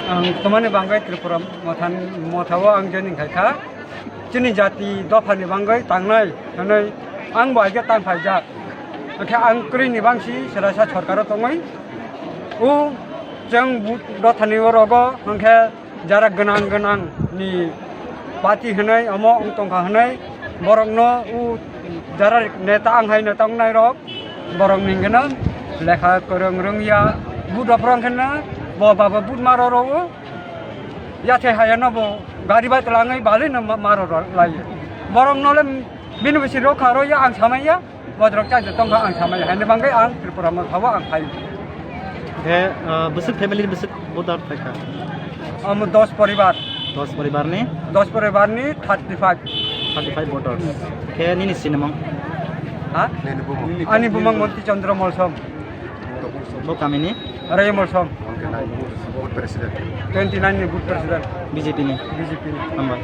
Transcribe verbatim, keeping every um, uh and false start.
Ang tomani bangwi Tripura mothan, mothao ang joining khai kha. Chini jati dophani bangwi tangnai hwnwi ang bo aigya tang phaijak. Hwnkhe ang kwrwini bangsi chwraisa sorkaro tongwi. O chwng bu-, dothani o rogo hwnkhe jara gwnang gwnang ni party hwnwi omo wng tongkha hwnwi borokno o jara neta ang hai neta wngnai rok. Borok ni hwnkhe no lekha kwrwng rwngya, vote rok phano hwnkhe no bo baba vote ma rw rw o. Yathai haya no bo gari bai twlangwi balwi no ma, ma rw rw lai. Borok no le bini bisi rw kha rw ya ang samai ya, bo rok chai tong kha ang samai ya. Haini bangwi ang Tripura motha o ang phai. He, ah, bwswk family ni bwswk voter phaikha? Omo dos poribar. Dos poribar ni? Dos poribar ni thirty five. Thirty five voters. Khe nini sinimung? Ha? Ani bumang Monti Chandra Molsom. Bo kamini? Rai Molsom. Twenty nine ni booth president. Twenty nine ni booth president. B J P ni? B J P ni. Hambai.